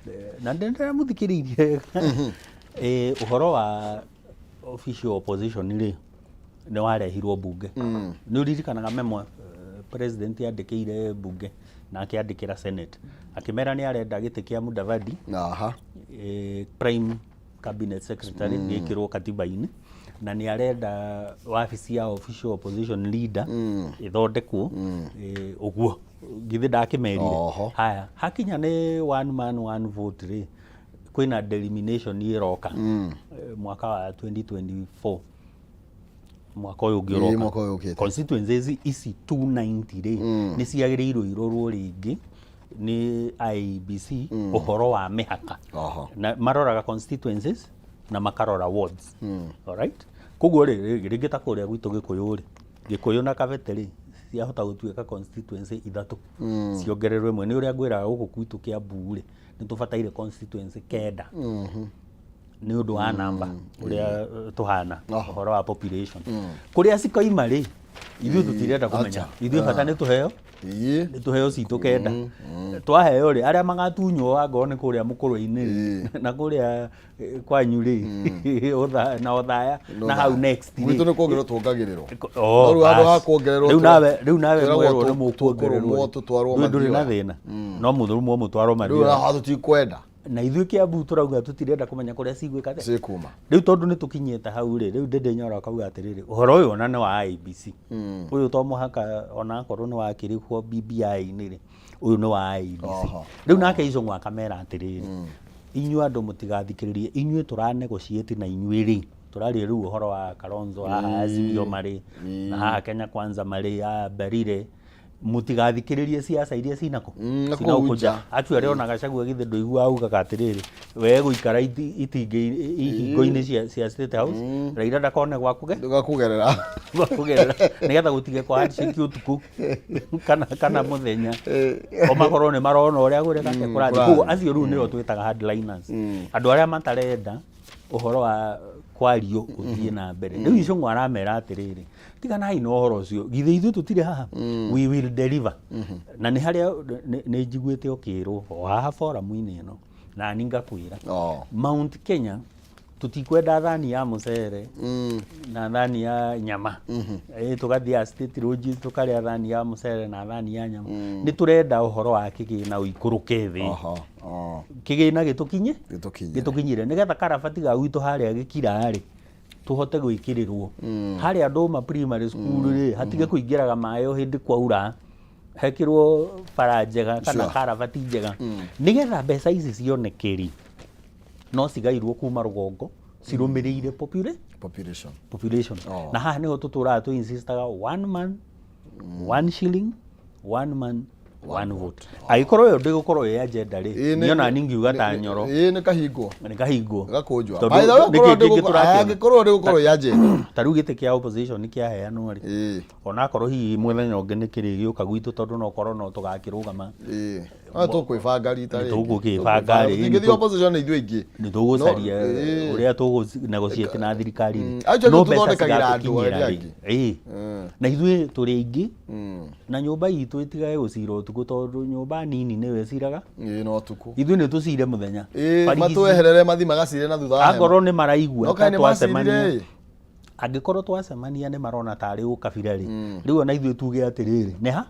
na ndĩramũthikĩrĩirie, ũhoro wa official opposition rĩ, nĩ warehirwo mbunge. Nĩ ũririkanaga memo president yandĩkĩire mbunge na akĩandĩkĩra senate akĩmera nĩ arenda gĩtĩ kĩa Mudavadi, prime cabinet secretary, gĩkĩrwo katiba-inĩ, na nĩ arenda wabici ya official opposition leader ĩthondekwo. Ũguo githĩ ndakĩmerire? Haya, hakinya nĩ one man one vote rĩ, kwĩna delimitation ĩroka mwaka wa 2024, mwaka ũyũ ũngĩ ũroka. Mwaka ũyũ ũkĩte. Constituencies ici 290 rĩ, nĩ ciagĩrĩirwo irorwo rĩngĩ nĩ IEBC ũhoro wa mĩhaka. Na maroraga constituencies na makarora wards. Alright, koguo rĩ, rĩngĩ ta kũrĩa gwitũ Gĩkũyũ rĩ, Gĩkũyũ na Kabete rĩ, ciahota gũtuĩka constituency ithatũ, ciongererwo ĩmwe. Nĩ ũrĩa ngwĩraga, gũkũ gwitũ Kĩambu rĩ, nĩ tũbataire constituency 9 nĩ ũndũ wa namba ũrĩa tũhana, ũhoro wa population kũrĩa cikoima rĩ, ithuĩ tũtirenda kũmenya. Ithuĩ bata nĩ tũheo, nĩ tũheo citũ 9. Twaheo rĩ, arĩa magatunywo angorwo nĩ kũrĩa mũkũrwe-inĩ rĩ, na kũrĩa kwanyu rĩ, na Othaya na hau next rĩ. Gwitũ nĩ kuongererwo tuongagĩrĩrwo. Oh, No rĩu handũ ha basi. kuongererwo Rĩu nawe twĩragwo mwerwo nĩ mũkuongererwo tũkũrũmwo rĩ. tũtwarwo Ndũrĩ na Mathioya. thĩna, no mũthũrũmwo mũtwarwo Rĩu Mathioya. haha tũtikwenda. Na ithuĩ Kiambu tũrauga tũtirenda kũmenya kũrĩa cigwĩka atĩa. Cikuma. Rĩu tondũ nĩ tũkinyĩte hau rĩ, rĩu Ndĩndĩ Nyoro akauga atĩrĩrĩ, ũhoro ũyũ ona nĩ wa IEBC. Ũyũ to mũhaka ona akorwo nĩ wakĩrĩhwo BBI-inĩ rĩ, ũyũ nĩ wa IEBC. Rĩu nake Icũng'wa akamera atĩrĩrĩ, inyuĩ andũ mũtigathikĩrĩrie, inyuĩ tũra negotiate na inyuĩ rĩ, tũraria rĩu ũhoro wa Kalonzo haha Azimio marĩ, na haha Kenya Kwanza marĩ, haha Mbarire, mũtigathikĩrĩrie ciaca iria cinako Na cina kũu kũu nja. nja. Actually ona Gachagua githĩ ndũiguaga augaga atĩrĩrĩ, we gũikara itingĩ ihingo-inĩ cia State House, Raila ndakone gwa kũge Ndũgakũgerera. gwa kũgerera nĩgetha gũtige kwa handshake ũtukũ kana mũthenya, o makorwo nĩ marona ũrĩa kũrĩa kũrathiĩ. Kũrathiĩ. Koguo acio rĩu nĩo twĩtaga hardliners, andũ arĩa matarenda ũhoro wa kwario ũthiĩ na mbere. Rĩu Icũng'wa aramera atĩrĩrĩ, tiganai na ũhoro ũcio, githĩ ithuĩ tũtirĩ haha, we will deliver. Na nĩ harĩa nĩ njiguĩte ũkĩrwo o haha forum-inĩ ĩno, na niĩ ngakwĩra, Mount Kenya tũtikwenda thani ya mũcere na thani ya nyama. Tũgathiĩ State Lodge tũkarĩa thani ya mũcere na thani ya nyama. Nĩ tũrenda ũhoro wa kĩgĩna ũikũrũke thĩ. Kĩgĩna gĩtũkinye? Gĩtũkinyĩre. Gĩtũkinyĩre. Nĩgetha karabati ga gwitũ harĩa gĩkira rĩ, tũhote gwĩkĩrĩrwo. Harĩa Ndũma Primary School rĩ, hatige kũingĩraga maĩ o hĩndĩ kwaura, hekĩrwo bara njega kana karabati njega. Nĩgetha mbeca ici cioneke rĩ, no cigairwo kuma rũgongo cirũmĩrĩire population. Population. Na haha nĩho tũtũraga tũ insistaga one man, one shilling, one man, one vote. Angĩkorwo ĩyo ndĩgũkorwo ĩ agenda rĩ, niĩ ona niĩ ngiuga ta Nyoro. Ĩĩ, nĩ kahingwo. Nĩ kahingwo. Gakũnjwa. Tondũ By the way, nĩkĩ korwo kĩngĩ tũrakĩona? angĩkorwo ndĩgũkorwo ĩ agenda. Ta rĩu gĩtĩ kĩa opposition nĩ kĩaheanwo rĩ, onakorwo hihi mũthenya ũngĩ nĩ kĩrĩgĩũka gwitũ, tondũ no korwo no tũgakĩrũgama. Ĩĩ. No tũkwĩbanga rita rĩngĩ. Tũgũkĩbanga rĩ, Tũtingĩthiĩ opposition nĩ ithuĩ aingĩ. Nĩ tũgũcaria No, ĩĩ. ũrĩa tũgũ negotiate na thirikari rĩ. Actually No mbeca tũthondekagĩra andũ cigatũkinyĩra arĩa rĩ. angĩ. Ĩĩ. Na ithuĩ tũrĩ aingĩ, na nyũmba itũ ĩtigage gũcira ũtukũ, tondũ nyũmba nini nĩyo ĩciraga. Ĩĩ, no ũtukũ. Ithuĩ nĩ tũcire mũthenya. Ĩĩ, Barigisi- matweherere mathi magacire na thutha wa hema. Akorwo nĩ maraigua No ta kaĩ nĩ twacemania, macirire ĩ? Angĩkorwo twacemania nĩ marona tarĩ ũkabira rĩ, rĩu ona ithuĩ tuge atĩrĩrĩ, nĩ ha?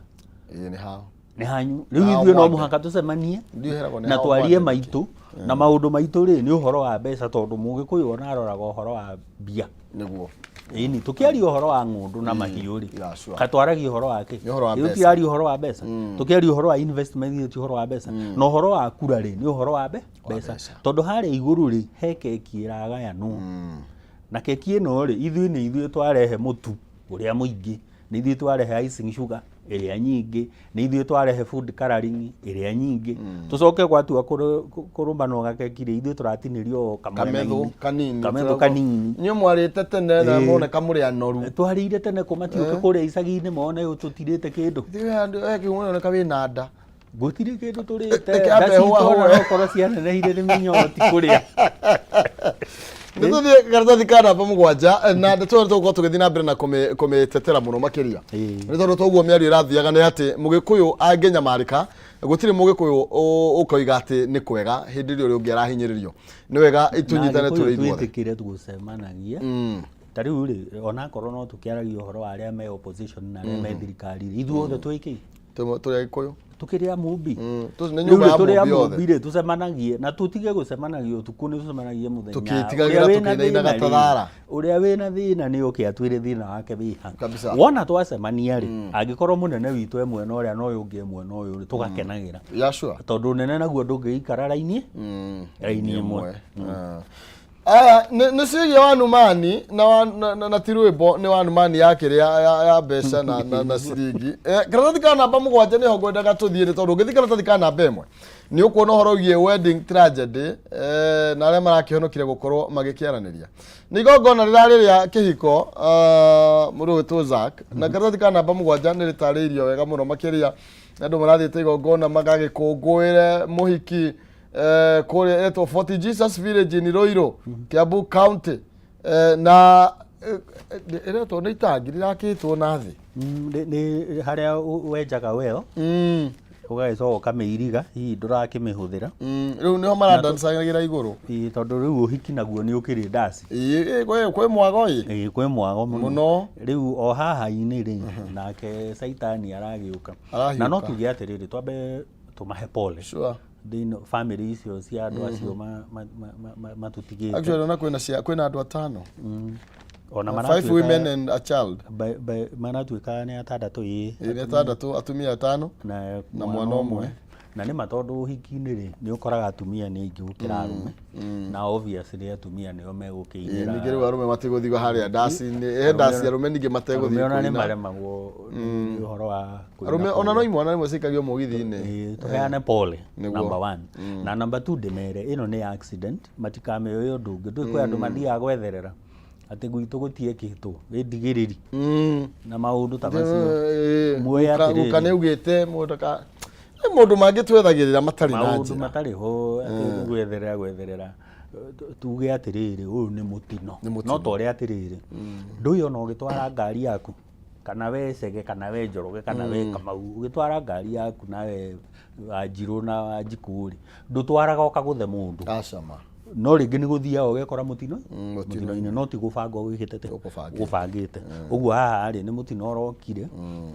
Ĩĩ, nĩ hao. Nĩ hanyu. Rĩu Hao ithuĩ no mwande. mũhaka tũcemanie Ndiũ heragwo nĩ na hao twarie mwande. maitũ na maũndũ maitũ rĩ, nĩ ũhoro wa mbeca, tondũ Mũgĩkũyũ ona aroraga ũhoro wa mbia. Nĩguo. Ĩni tũkĩaria ũhoro wa ng'ũndũ na mahiũ rĩ, Yeah, sure. katwaragia ũhoro wa kĩ? Nĩ ũhoro wa Ĩ, mbeca. tũtiraria ũhoro wa mbeca. Tũkĩaria ũhoro wa investment githĩ ti ũhoro wa mbeca? Na ũhoro wa kura rĩ, nĩ ũhoro wa mbeca, mbeca. tondũ harĩa igũrũ rĩ, he keki ĩragayanwo, na keki ĩno rĩ, ithuĩ nĩ ithuĩ twarehe mũtu ũrĩa mũingĩ, nĩ ithuĩ twarehe icing sugar ĩrĩa nyingĩ, nĩ ithuĩ twarehe food coloring ĩrĩa nyingĩ. Tũcoke gwatua kũrũmanwo gakeki rĩ, ithuĩ tũratinĩrio o kamethũ kamwena-inĩ. Kanini. Kamethũ kanini. Inyuĩ mwarĩte tene na moneka mũrĩ anoru. Twarĩire tene kũ? Matiũke kũrĩa icagi-inĩ mone tũtirĩte kĩndũ. Ithuĩ wĩna nda. Gũtirĩ kĩndũ tũrĩte. Reke ambe Nda citũ hũa ona hũe. no korwo cianenehire nĩ mĩnyoo ti kũrĩa. Nĩ tũthiĩ karatathi ka namba 7, na ndeto ĩyo tũgũkorwo tũgĩthiĩ na mbere na kũmĩtetera mũno makĩria, nĩ tondũ toguo mĩario ĩrathiaga nĩ atĩ Mũgĩkũyũ angĩnyamarĩka, gũtirĩ Mũgĩkũyũ ũkoiga atĩ nĩ kwega hĩndĩ ĩrĩa ũrĩa ũngĩ arahinyĩrĩrio. Nĩ wega tũnyitane Na tũrĩ Agĩkũyũ ithuothe. Twĩtĩkĩre gũcemanagia. Ta rĩu rĩ, onakorwo no tũkĩaragia ũhoro wa arĩa me opposition na arĩa me thirikari rĩ, ithuothe twĩkĩ Tũrĩ Agĩkũyũ. Tũkĩrĩ a Mũmbi. Nĩ Rĩu nyũmba rĩ, ya tũrĩ a Mũmbi othe. Mũmbi rĩ, tũcemanagie na tũtige gũcemanagia ũtukũ, nĩ tũcemanagie mũthenya. Tũkĩtigagĩra Ũrĩa wĩna tũkĩinainaga thĩna ta rĩ, thara. Ũrĩa wĩna thĩna nĩ oke atwĩre thĩna wake wĩha. Kabisa. Wona twacemania rĩ, angĩkorwo mũnene witũ e mwena ũrĩa na ũyũ ũngĩ e mwena ũyũ rĩ, tũgakenagĩra, tondũ ũnene naguo ndũngĩikara raini ĩmwe. Aya nĩ ciĩgiĩ wanumani na, wa, na, na, na ti rwĩmbo, nĩ wanumani ya kĩrĩa ya mbeca na ciringi. Karatathi ka namba 7 nĩho ngwendaga tũthiĩ, nĩ tondũ ũngĩthiĩ karatathi ka namba 1 nĩ ũkuona ũhoro wĩgiĩ wedding tragedy, na arĩa marakĩhonokire gũkorwo magĩkĩaranĩria. Nĩ igongona rĩrarĩ rĩa kĩhiko, mũndũ ũgwĩtwo Zack, na karatathi ka namba 7 nĩ rĩtarĩirio wega mũno makĩria. Andũ marathiĩte igongona magagĩkũngũĩre mũhiki, kũrĩa etwo Fort Jesus Village in Ruiru, Kiambu County, na ĩretwo nĩ itangi rĩrakĩtwo na thĩ. Nĩ harĩa wenjaga well, ũgagĩcoka ũkamĩiriga, hihi ndũrakĩmĩhũthĩra. Rĩu nĩho maradancanagĩra igũrũ. Ĩĩ, tondũ rĩu ũhiki naguo nĩ ũkĩrĩ ndaci. Ĩĩ, ĩĩ, kwĩ mwago ĩ. Ĩĩ, kwĩ mwago mũno. Mũno. Rĩu o haha-inĩ rĩ, nake caitani aragĩũka. Arahiũka. Na no tuge atĩrĩrĩ, twambe tũmahe pole. Thĩinĩ family icio cia andũ acio matũtigĩte. Actually ona kwĩna kwĩna andũ atano. Ona Five maratuĩka women and a child. Maratuĩka nĩ atandatũ, ĩĩ. Ĩĩ, nĩ atandatũ, atumia atano na na mwana ũmwe. Na nĩ ma, tondũ ũhiki-inĩ rĩ, nĩ ũkoraga atumia nĩ aingĩ gũkĩra arũme, na obviously atumia nĩo megũkĩinĩra. Ningĩ rĩu arũme matigũthiĩ harĩa ndaci-inĩ, he ndaci arũme ningĩ mategũthiĩ Arũme ona nĩ kũina. maremagwo nĩ ũhoro wa kũina Arũme ona kũrĩa. no imwana rĩmwe cikagio mũgithi-inĩ. Ĩĩ, tũheane pole. Nĩguo. Number one na number two, ndĩmere ĩno nĩ accident, matikamĩoe ũndũ ũngĩ. Ndũĩ kwĩ andũ mathiaga gwetherera atĩ gwitũ gũtiekĩtwo wĩndigĩrĩri na maũndũ ta macio. Muoye atĩrĩrĩ. Guka nĩ augĩte mũndũ ka nĩ maũndũ mangĩ twethagĩrĩra matarĩ na Maũndũ njĩra. Matarĩ ho atĩ gwetherera gwetherera. Tuge atĩrĩrĩ, ũyũ nĩ mũtino. Nĩ mũtino. No ta ũrĩa atĩrĩrĩ, ndũĩ ona ũgĩtwara ngari yaku, kana we Cege, kana we Njoroge, kana we Kamau, ũgĩtwara ngari yaku nawe Wanjirũ na Wanjikũ rĩ, ndũtwaraga ũkagũthe mũndũ. Acama. No rĩngĩ nĩ gũthiaga ũgekora mũtino Mũtino-inĩ. Mũtino-inĩ, no ti gũbanga ũgĩkĩte atĩa? Ũkũbangĩte. Gũbangĩte ũguo. Haha rĩ, nĩ mũtino ũrokire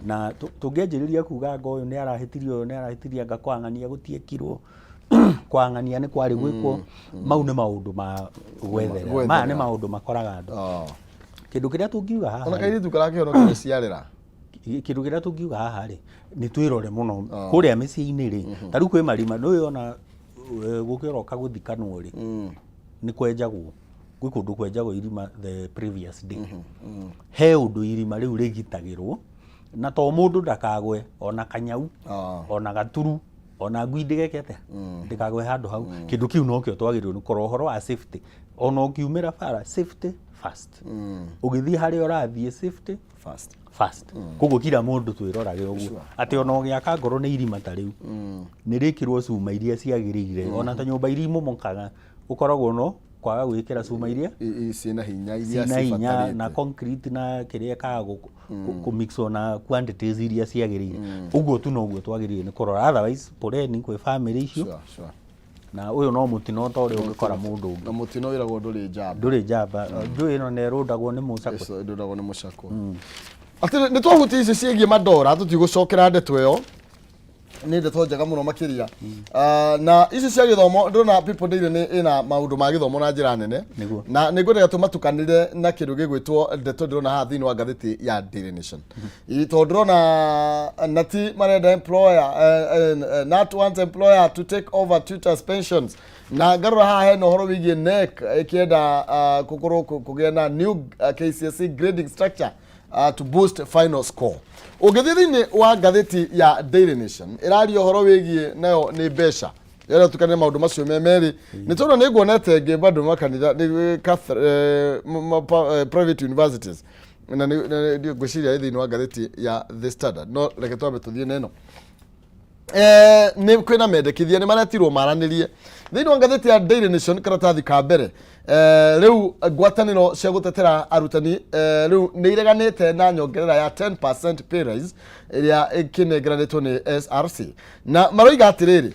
na tũngĩanjĩrĩria kuga anga ũyũ nĩ arahĩtirie, ũyũ nĩ arahĩtirie, anga kwang'ania gũtiekirwo, kwang'ania nĩ kwarĩ gwĩkwo, mau nĩ maũndũ ma gwetherera, maya nĩ maũndũ makoraga andũ. Kĩndũ kĩrĩa tũngiuga haha Ona rĩ, kairĩtu karakĩhonokia ciarĩra. Kĩndũ kĩrĩa tũngiuga haha rĩ, nĩ twĩrore mũno kũrĩa mĩciĩ-inĩ rĩ. Ta rĩu kwĩ marima, nĩũĩ ona gũkĩroka gũthikanwo rĩ, nĩ kwenjagwo, gwĩ kũndũ kwenjagwo irima the previous day. He ũndũ irima rĩu rĩgitagĩrwo na to mũndũ ndakagwe, ona kanyau, ona gaturu, ona ngui ndĩgeke atĩa, ndĩkagwe handũ hau. Kĩndũ kĩu nokĩo twagĩrĩirwo nĩ kũrora, ũhoro wa safety. Ona ũkiumĩra bara, safety first. Ũgĩthiĩ harĩa ũrathiĩ, safety First. First. Koguo kila mũndũ twĩrorage ũguo, atĩ ona ũgĩaka ngoro nĩ irima ta rĩu nĩ rĩkĩrwo cuma iria ciagĩrĩire. Ona ta nyũmba iria imomokaga, ũkoragwo no kwaga gwĩkĩra cuma iria Ciĩna hinya iria ciĩna hinya na cibatarĩte. Concrete na kĩrĩa ĩkaga kũmixwo na quantities iria ciagĩrĩire. Ũguo tu noguo twagĩrĩire nĩ kũrora. Otherwise, poleni kwĩ family icio. Na ũyũ no mũtino ta ũrĩa ũngĩkora mũndũ ũngĩ. Na mũtino wĩragwo ndũrĩ njamba. Ndũrĩ njamba. Njũĩ ĩno nĩ ĩrũndagwo nĩ mũcakwe. Icio ndũragwo nĩ mũcakwe. Atĩ nĩ twahutia icio ciĩgiĩ mandora, tũtigũcokera ndeto ĩyo, nĩ ndeto njega mũno makĩria. Ah, na ici cia gĩthomo, ndĩrona People Daily nĩ ĩna maũndũ ma gĩthomo na njĩra nene. Na nĩ ngwendaga tũmatukanĩre na kĩndũ gĩgwĩtwo ndeto ndĩrona haha thĩinĩ wa ngathĩti ya Daily Nation. Ĩ, tondũ ndĩrona nati marenda employer, KNUT wants employer to take over tutors pensions. Na ngarora haha hena ũhoro wĩgiĩ KNEC ĩkĩenda gũkorwo kũgĩa na new KCSE grading structure to boost final score. Ũngĩthiĩ thĩinĩ wa ngathĩti ya Daily Nation, ĩraria ũhoro wĩgiĩ nayo nĩ mbeca. Ĩrĩa tukane maũndũ macio me merĩ nĩ tondũ nĩ nguonete ngĩ bado makanitha nĩ private universities na ngwĩciria ĩ thĩinĩ wa ngathĩti ya The Standard. No reke twambe tũthiĩ na ĩno. Nĩ kwĩna mendekithia nĩ maretirwo maranĩrie thĩinĩ wa ngathĩti ya Daily Nation, karatathi ka mbere. Rĩu ngwatanĩro cia gũtetera arutani rĩu nĩ ireganĩte na nyongerera ya 10% pay rise ĩrĩa ĩkĩnengeranĩtwo nĩ SRC, na maroiga atĩrĩrĩ,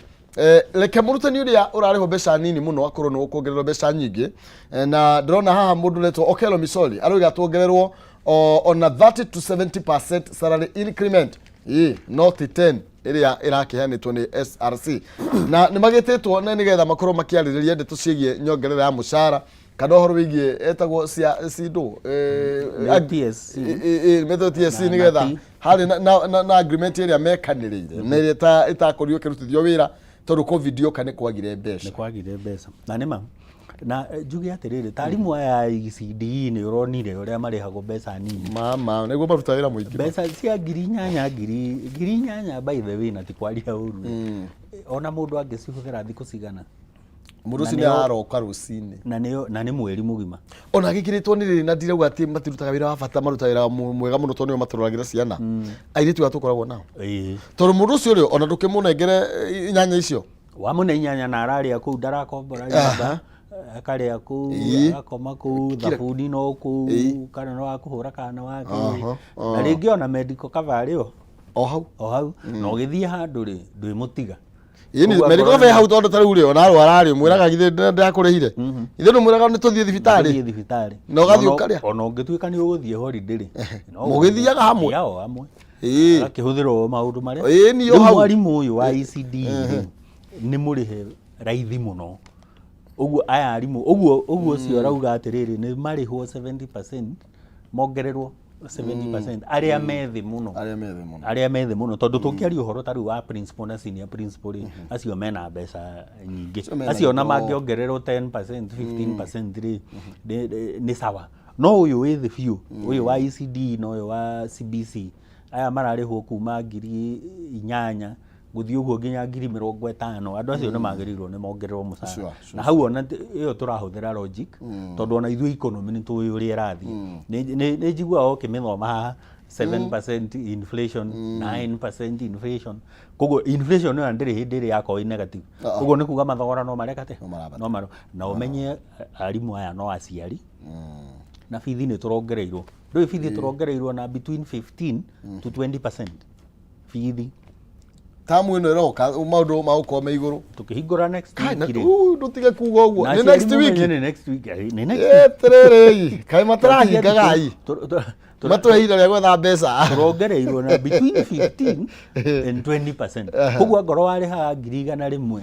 reke mũrutani ũrĩa ũrarĩhwo mbeca nini mũno akorwo nĩ ũkuongererwo mbeca nyingĩ. Na ndĩrona haha mũndũ ũretwo Okello Misoli aroiga tuongererwo ona 30 to 70% salary increment, ĩ not 10 ĩrĩa ĩrakĩheanĩtwo nĩ SRC. Na nĩ magĩtĩtwo na nĩgetha makorwo makĩarĩrĩria ndeto ciĩgiĩ nyongerera ya mũcara kana ũhoro wĩgiĩ etagwo cia CIDO. Nĩ TSC. Metwo TSC. Na Nĩgetha T. harĩ na agreement ĩrĩa mekanĩrĩire na ĩrĩa ĩtakorirwo ĩkĩrutithio wĩra tondũ COVID yoka nĩ kwagire mbeca. Nĩ kwagire mbeca, na nĩ ma. Na njuge atĩrĩrĩ, ta arimũ aya a ECDE nĩ ũronire ũrĩa marĩhagwo mbeca nini. Mama nĩguo maruta wĩra mũingĩ. Mbeca cia 8,000, 8,000, by the way, na ti kwaria ũru, ona mũndũ angĩcihũthĩra thikũ cigana? Mũndũ ũcio Na nĩ aroka rũcinĩ. Na nĩ mweri mũgima. Ona gĩkĩrĩtwo nĩ rĩrĩ, na ndirauga atĩ matirutaga wĩra wa bata, marutaga wĩra mwega mũno tondũ nĩo matũroragĩra ciana, airĩtu aya tũkoragwo nao, tondũ mũndũ ũcio rĩ, ona ndũkĩmũnengere inyanya icio. Wamũne inyanya na ararĩa kũu, ndarakombora nyũmba, akarĩa kũu, agakoma kũu, thabuni no kũu, kana no akũhũra kana wake, na rĩngĩ ona medical cover arĩ o O hau. O hau. Na ũgĩthiĩ handũ rĩ, ndwĩmũtiga. Ĩni Ũguo medical angorwo cover hau, tondũ ta rĩu rĩ, ona arwara rĩ, mwĩraga githĩ ndakũrĩhire, ithe ndũmwĩraga nĩ tũthiĩ thibitarĩ? Ũgĩthiĩ thibitarĩ. Na ũgathiĩ Ona- ũkarĩa. Ona ũngĩtuĩka nĩ ũgũthiĩ holiday rĩ, no Mũgĩthiaga hamwe? Mũthiaga o hamwe. Agakĩhũthĩrwo maũndũ marĩa Ĩĩ, niĩ o Rĩu hau. mwarimũ ũyũ wa ECD rĩ, Nĩ mũrĩhe raithi mũno ũguo aya arimũ ũguo ũguo ũcio ũrauga atĩrĩrĩ, nĩ marĩhwo 70%, mongererwo 70% arĩa me thĩ mũno. Arĩa me thĩ mũno. Arĩa me thĩ mũno, tondũ tũngĩaria ũhoro ta rĩu wa principal na senior principal rĩ, acio mena mbeca nyingĩ. Acio mena Acio ona indo. mangĩongererwo 10%, 15% rĩ, nĩ sawa. No ũyũ wĩ thĩ biũ, ũyũ wa ECD na ũyũ wa CBC, aya mararĩhwo kuma 8,000 gũthiĩ ũguo nginya 50,000, andũ acio nĩ magĩrĩirwo nĩ mongererwo mũcara. Na hau ona ĩyo tũrahũthĩra logic, tondũ ona ithuĩ economy nĩ tũĩ ũrĩa ĩrathiĩ. Nĩ njiguaga ũkĩmĩthoma haha, 7% inflation, 9% inflation. Koguo inflation ĩyo ndĩrĩ hĩndĩ ĩrĩa yakorwo ĩ negative. Ah. Ũguo nĩ kuga mathogora no mareka atĩa? No marambata. No maro na ũmenye arimũ aya no aciari na bithi nĩ tũrongereirwo. Ndũĩ bithi tũrongereirwo na between 15 to 20% bithi. Tamu ĩno ĩroka maũndũ magũkorwo me igũrũ. Tũkĩhingũra next Kai, week na rĩ. Ndũtige kuga ũguo. Na Nĩ aciari next week. mũmenye nĩ next week, nĩ next week. Etererei kaĩ matarahingaga ai. Matũhe ihinda rĩa gwetha mbeca. Tũrongereirwo na between 15 and 20%. Koguo angorwo warĩhaga 100,000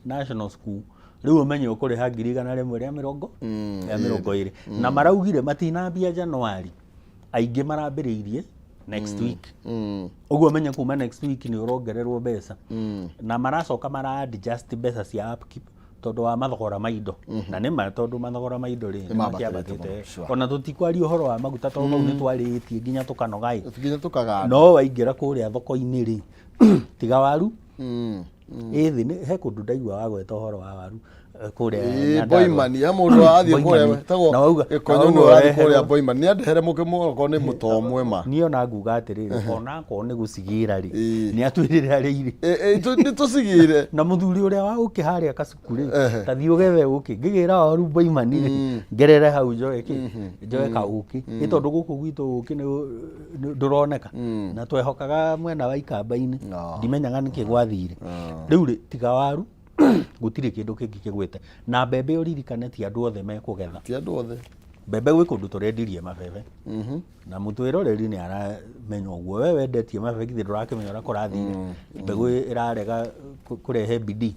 national school, rĩu ũmenye ũkũrĩha 120,020. Na maraugire matinambia January, aingĩ marambĩrĩirie next week. Ũguo ũmenye kuma next week nĩ ũrongererwo mbeca. Na maracoka mara adjust mbeca cia upkeep tondũ wa mathogora ma indo. Na nĩ ma, tondũ mathogora ma indo rĩ, nĩ mambatĩte makĩambatĩte. Mũno, sure. Ona tũtikwaria ũhoro wa maguta, tondũ mau nĩ twarĩtie nginya tũkanoga ĩ. Nginya tũkaganda. No waingĩra kũrĩa thoko-inĩ rĩ, tiga waru ĩ thĩ he kũndũ ndaigua wagweta ũhoro wa waru kũrĩa Nyandarua. Boimani he mũndũ athiĩ kũrĩa Boimani. tagwo Na wauga- gĩkonyo na nĩ wauga ũrathiĩ kũrĩa ũreherwo. Boimani nĩ andehere mũkĩmũ okorwo nĩ mũto mwema. Niĩ ona nguga atĩrĩrĩ, ona akorwo nĩ gũcigĩra rĩ, nĩ atwĩrĩre harĩa irĩ. Nĩ tũcigĩre. Na mũthuri ũrĩa wa ũkĩ harĩa Kacuku rĩ, Ehe. ta thiĩ ũgethe ũkĩ. Ngĩgĩra waru Boimani rĩ, ngerere hau njoe kĩ, njoe kaũkĩ. Nĩ tondũ gũkũ gwitũ ũkĩ ndũroneka. Na twehokaga mwena wa Ikamba-inĩ. No. Ndimenyaga nĩkĩ gwathire. Rĩu rĩ, tiga waru, gũtirĩ kĩndũ kĩngĩ kĩgwĩte. Na mbembe ũririkane ti andũ othe mekũgetha. Ti andũ othe. Mbembe gwĩ kũndũ tũrendirie mabebe. Na mũtwĩroreri nĩ aramenya ũguo. We wendetie mabebe, githĩ ndũrakĩmenya ũrĩa kũrathire? Mbegũ ĩrarega kũrehe bidii.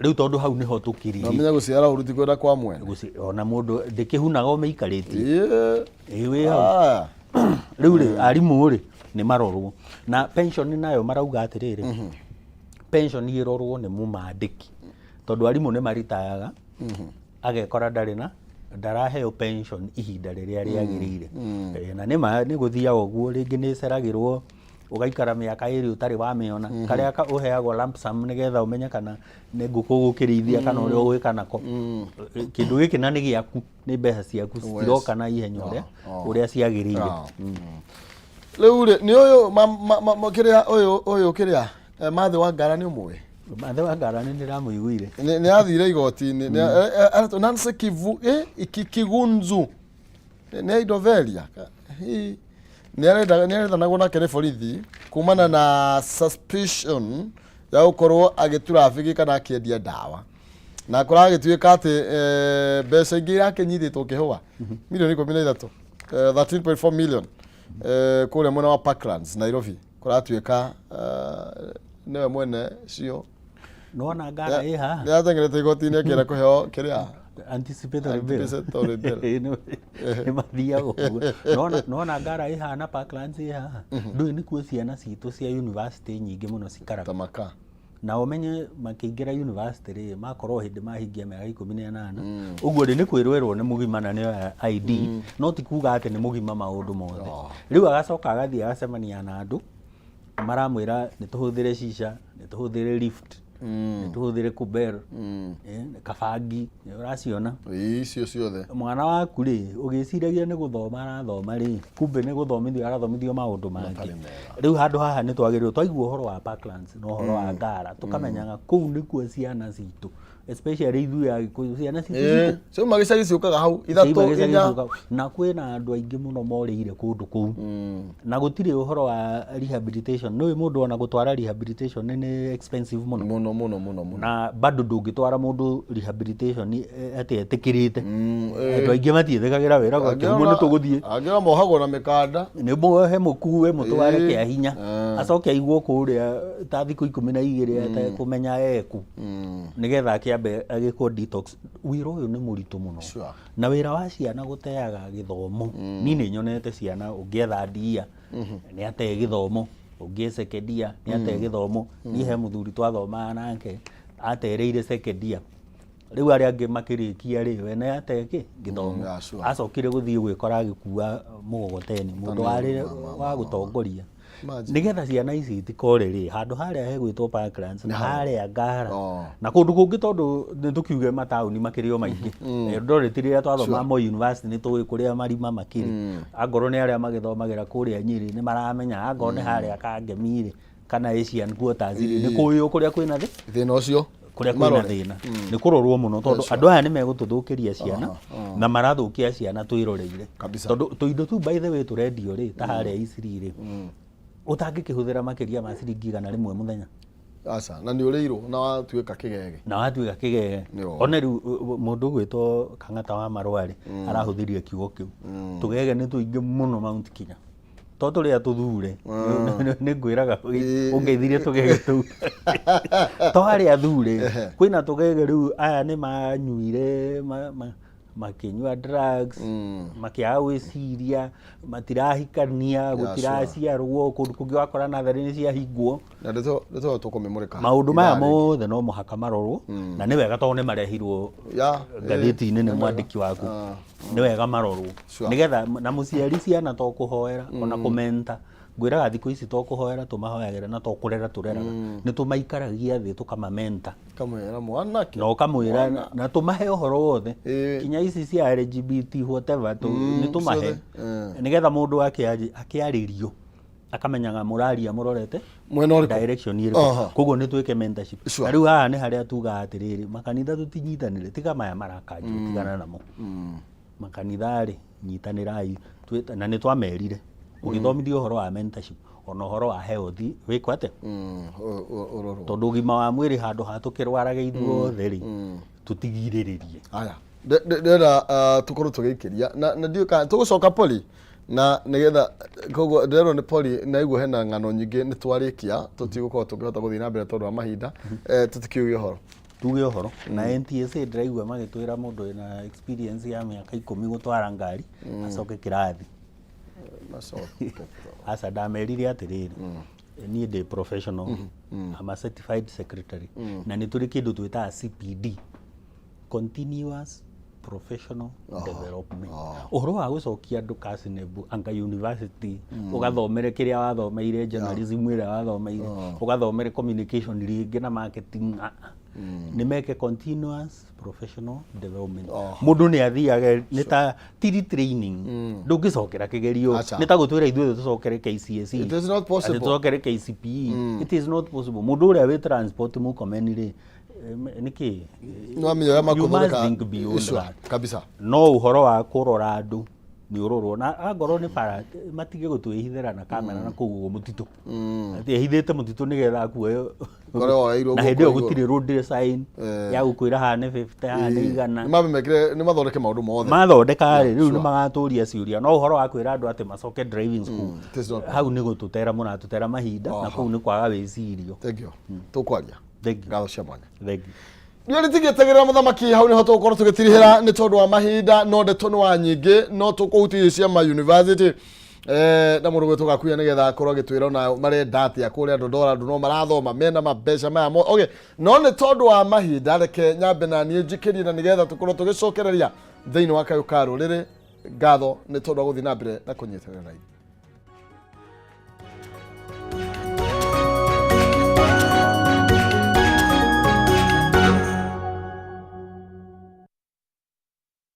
Rĩu tondũ hau nĩho tũkĩrĩ. Na ũmenye gũciara ũru ti kwenda kwa mwene. Ona mũndũ ndĩkĩhunaga ũmĩikarĩtie. Ĩĩ. Ĩĩ, wĩ hau. Ah. Rĩu rĩ, arimũ rĩ, nĩ marorwo. Na pension nayo marauga atĩrĩrĩ, pension ĩrorwo nĩ mũmandĩki, tondũ arimũ nĩ maritayaga, agekora ndarĩ na ndaraheo pension ihinda rĩrĩa rĩagĩrĩire. Na nĩ ma nĩ gũthiaga ũguo, rĩngĩ nĩ ĩceragĩrwo, ũgaikara mĩaka 2 ũtarĩ wamĩona. Karĩa ũheagwo lump sum nĩgetha ũmenye kana nĩ ngũkũ ũgũkĩrĩithia kana ũrĩa ũgwĩka nako. Kĩndũ gĩkĩ na nĩ gĩaku, nĩ mbeca ciaku, citiroka na ihenya ũrĩa ũrĩa ciagĩrĩire. Rĩu rĩ, nĩ ũyũ kĩrĩa ũyũ kĩrĩa Mathe wa Ngara, nĩ ũmũĩ? Mathe wa Ngara nĩ ndĩramũiguire. Nĩ athire igoti-inĩ. Aretwo Nancy Kivu Kigunzu, nĩ Idoveria. Nĩ arenda nĩ arethanagwo nake nĩ borithi kumana na suspicion ya gũkorwo agĩturabĩki kana akĩendia ndawa, na kũragĩtuĩka atĩ mbeca ingĩ irakĩnyitĩtwo kĩhũa 13 milioni, 13.4 million, kũrĩa mwena wa Parklands, Nairobi, kũratuĩka nĩwe mwene cio. Nĩwona Ngara ĩ haha. Nĩ ateng'erete igoti-inĩ akĩenda kũheo kĩrĩa? Anticipatory bail. Anticipatory bail. Nĩ mathiaga ũguo. Nĩwona Ngara ĩ haha na Parklands ĩ haha? Ndũĩ nĩkuo ciana citũ cia university nyingĩ mũno cikaraga? Tamaka. Na ũmenye makĩingĩra university rĩ, makorwo hĩndĩ mahingia mĩaka 18 ũguo rĩ, nĩ kwĩrwerwo nĩ mũgima na nĩoya ID, no ti kuga atĩ nĩ mũgima maũndũ mothe. Rĩu agacoka agathiĩ agacemania na andũ maramwĩra nĩ tũhũthĩre shisha, nĩ tũhũthĩre lift, nĩ tũhũthĩre kuber, kabangi, nĩ ũraciona? Ĩĩ, icio ciothe. Mwana waku rĩ, ũgĩciragia nĩ gũthoma arathoma rĩ, kumbe nĩ gũthomithio arathomithio maũndũ mangĩ. Matarĩ mega. Rĩu handũ haha nĩ twagĩrĩirwo twaigua ũhoro wa Parklands na ũhoro wa Ngara, tũkamenyaga kũu nĩkuo ciana citũ, especially ithuĩ Agĩkũyũ, ciana citũ Ciauma gĩcagi ciũkaga hau ithatũ, ciauma gĩcagi inya. Na kwĩna andũ aingĩ mũno morĩire kũndũ kũu, na gũtirĩ ũhoro wa rehabilitation. Nĩũĩ mũndũ ona gũtwara rehabilitation nĩ expensive mũno. Mũno mũno mũno mũno. Na bado ndũngĩtwara mũndũ rehabilitation atĩ etĩkĩrĩte. Andũ aingĩ matiĩtĩkagĩra wĩra kĩhumo nĩ tũgũthiĩ. Angĩ ona mohagwo na mĩkanda. Nĩ muohe, mũkue, mũtware kĩa hinya. Acoke aigwo kũrĩa ta thikũ 12 atekũmenya eku, nĩgetha akĩambe agĩkwo detox. Wĩra ũyũ nĩ mũritũ mũno. Na wĩra wa ciana gũteaga gĩthomo, niĩ nĩ nyonete ciana, ũngĩ third year nĩ atee gĩthomo, ũngĩ second year nĩ atee gĩthomo. Niĩ he mũthuri twathomaga nake atereire second year, rĩu arĩa angĩ makĩrĩkia rĩ, we nĩ atee kĩ gĩthomo. Acokire gũthiĩ gwĩkora agĩkua mũgogoteni, mũndũ warĩ wa gũtongoria. Imagine. Nĩgetha ciana ici itikore rĩ, handũ harĩa hegwĩtwo Parklands na harĩa Ngara Oh. na kũndũ kũngĩ, tondũ nĩ tũkiuge mataũni makĩrĩ o maingĩ. Eldoret, rĩrĩa twathomaga Moi University, nĩ tũĩ kũrĩa marima makĩrĩ. Angorwo nĩ arĩa magĩthomagĩra kũrĩa Nyĩrĩ nĩ maramenya, angorwo nĩ harĩa Kangemi rĩ, kana Asian Quarters rĩ, nĩ kũĩ kũrĩa kwĩna thĩ Thĩna ũcio kũrĩa kwĩna Marore. thĩna nĩ kũrorwo mũno, tondũ andũ aya nĩ megũtũthũkĩria ciana na marathũkia ciana twĩroreire. Tondũ tũindo tu, by the way, tũrendio rĩ, ta harĩa Isiri rĩ, ũtangĩkĩhũthĩra makĩria ma ciringi 100 mũthenya. Aca, na nĩ ũrĩirwo na watuĩka kĩgege. Na watuĩka kĩgege. Nĩ ũũ. One rĩu mũndũ ũgwĩtwo Kang'ata wa Marũa rĩ, arahũthĩria kiugo kĩu. Tũgege nĩ tũingĩ mũno Mount Kenya, to tũrĩa tũthure nĩ ngwĩraga ũngeithirie tũgege tũu, to arĩa thure kwĩna tũgege. Rĩu aya nĩ manyuire makĩnyua drugs, makĩaga gwĩciria, matirahikania, gũtiraciarwo kũndũ kũngĩ, wakora natharĩ nĩ ciahingwo. Na ndeto ndeto ĩyo tũkũmĩmũrĩka Maũndũ maya ithaa rĩngĩ. Mothe no mũhaka marorwo, na nĩ wega tondũ nĩ marehirwo ngathĩti-inĩ nĩ mwandĩki waku. Nĩ wega marorwo nĩgetha na mũciari ciana to kũhoera ona kũmenta. Ngwĩraga thikũ ici to kũhoera tũmahoyagĩra na to kũrera tũreraga, nĩ tũmaikaragia thĩ tũkamamenta. Kamwĩra mwanake Na ũkamwĩra na tũmahe ũhoro wothe, kinya ici cia LGBT, whatever, nĩ tũmahe ciothe, nĩgetha mũndũ akĩarĩrio akamenyaga mũraria mũrorete mwena ũrĩkũ, direction ĩrĩkũ. Koguo nĩ twĩke mentorship. Na rĩu haha nĩ harĩa tugaga atĩrĩrĩ, makanitha tũtinyitanĩre, tiga maya marakanjwo, tigana namo. Makanitha rĩ, nyitanĩrai. Na nĩ twamerire ũgĩthomithia ũhoro wa mentorship, ona ũhoro wa health wĩkwo atĩa, Ũrorwo tondũ ũgima wa mwĩrĩ, handũ ha tũkĩrwarage ithuothe rĩ, tũtigirĩrĩrie. Aya, ndĩrenda tũkorwo tũgĩikĩria na ndiũĩ kana tũgũcoka poli na nĩgetha koguo ndĩrerwo nĩ poli naigua hena ng'ano nyingĩ. Nĩ twarĩkia, tũtigũkorwo tũkĩhota gũthiĩ na mbere tondũ wa mahinda. Tũtikiuge ũhoro. Tuge ũhoro na NTSA. Ndĩraigua magĩtwĩra mũndũ wĩna experience ya mĩaka 10 gũtwara ngari acoke kĩrathi. Macoke. Aca, ndamerire atĩrĩrĩ, niĩ ndĩ professional, I'm a certified secretary, na nĩ tũrĩ kĩndũ twĩtaga CPD, continuous professional development. Ũhoro wa gũcokia andũ Kasnebu anga university ũgathomere kĩrĩa wathomeire, journalism ĩrĩa wathomeire, ũgathomere communication rĩngĩ na marketing, ah, ah. Nĩ meke continuous professional development. Mũndũ nĩ athiaga, nĩ ta tiri training, ndũngĩcokera kĩgerio. Acha. Nĩ ta gũtwĩra ithuĩ tũcokere KCSE. It is not possible. Atĩ tũcokere KCPE, it is not possible. Mũndũ ũrĩa wĩ transport Murkomen rĩ, nĩkĩ? Nĩwamenya ũrĩa You must makũthondeka. think beyond that. No ũhoro wa kũrora andũ nĩ ũrorwo, na angorwo nĩ bara matige gũtwĩhithĩra na kamera na kũu ũguo mũtitũ, atĩ ehithĩte mũtitũ nĩgetha akuoyo. Kore woeirwo Na hĩndĩ ĩyo guoko igũrũ. Gũtirĩ road sign ya gũkwĩra haha nĩ 50, haha nĩ 100. Nĩ mambe mekĩre, nĩ mathondeke maũndũ mothe. Mathondeka rĩ, rĩu nĩ magatũria ciũria. No ũhoro wa kwĩra andũ atĩ macoke driving school, It is not. Hau nĩ gũtũtera, mũratũtera mahinda, na kũu nĩ kwaga wĩcirio. Thank you, tũkwaria. Thank you. Ngatho cia mwanya. Thank you. Ndio nĩtigĩtagĩrĩra mũthamaki, hau nĩho tũgũkorwo tũgĩtirihĩra nĩ tondũ wa mahinda, no ndeto nĩ wa nyingĩ, no tũkũhutia cia ma university na mũndũ gwĩtwo Gakuya nĩgetha akorwo agĩtwĩra ona marenda atĩa kũrĩa Ndondora, andũ no marathoma mena mabeca maya mo. Okay, no nĩ tondũ wa mahinda, reke nyambe na niĩ njikĩrie na nĩgetha tũkorwo tũgĩcokereria thĩinĩ wa kayũ ka rũrĩrĩ. Ngatho nĩ tondũ wa gũthiĩ na mbere na kũnyitanĩra na ithuĩ.